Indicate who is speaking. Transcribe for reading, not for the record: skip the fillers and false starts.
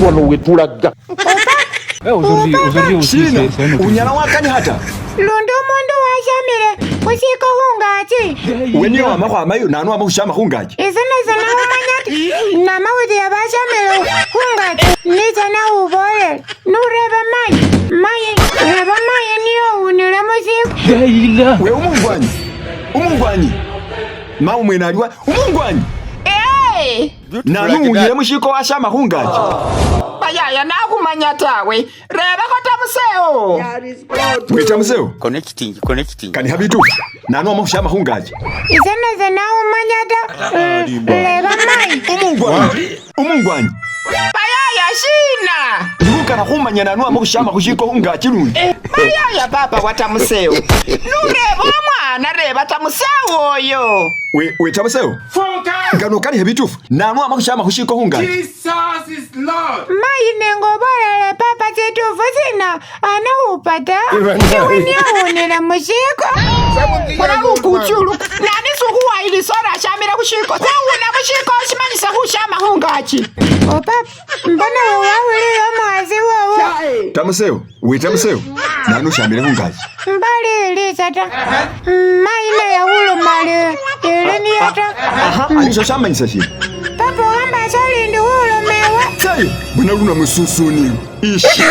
Speaker 1: Wano wetulaga.
Speaker 2: Shina unyala wakanikha ta?
Speaker 3: Lundi umundu washamile khushiko khungaki.
Speaker 2: We niye wama khwamayo nanu wama khushama khungaki?
Speaker 3: Ise nase nakhumanya ta, namawulile bashamile khungaki nitsa nakhubolela. Nureba mayi, mayi, reba mayi niye uwunile mushiko.
Speaker 2: We umungwanyi, umungwanyi, mawo mwene aliwa umungwanyi.
Speaker 4: Ee!
Speaker 2: Nanu uwunyile mushiko washama khungaki?
Speaker 4: Bayaya nakhumanya tawe. Rebakho tamusewo.
Speaker 2: We tamusewo?
Speaker 5: Connecting, connecting.
Speaker 2: Kanikha bitufu, nanu wama khushama khungaki?
Speaker 3: Ise nase nakhumanya ta, reba mayi.
Speaker 2: Umungwanyi, umungwanyi.
Speaker 4: Bayaya shina?
Speaker 2: Ndikhukana khumanya nanu wama khushama khushiko khungaki lundi.
Speaker 4: Bayaya papa wa tamusewo. Nureba omwana reba tamusewo oyo.
Speaker 2: We we tamusewo? Nga nokanikhe bitufu, nanu wama khushama khushiko khungaki?
Speaker 3: Mayi nengobolele papa situfu sina anakhupa ta, iwe niye uwunile mushiko.
Speaker 4: Khona lukuchulu. Nani sukhuwayilisa ori ashamile khushiko? Khuwuna mushiko shimanyisa khushama khungaki.
Speaker 3: Oh papa, mbona we wawulile omukhasi wowo?
Speaker 2: Tamusewo, we tamusewo, nanu ushamile khungaki?
Speaker 3: Mbalilisa ta, mayi naye khuluma ali ili niye ta.
Speaker 2: Aha, ali sho shamanyisa shina?
Speaker 3: Papa wamba solindi khuluma ewe.
Speaker 2: Tsayo, bona luna mususuni. Ishi.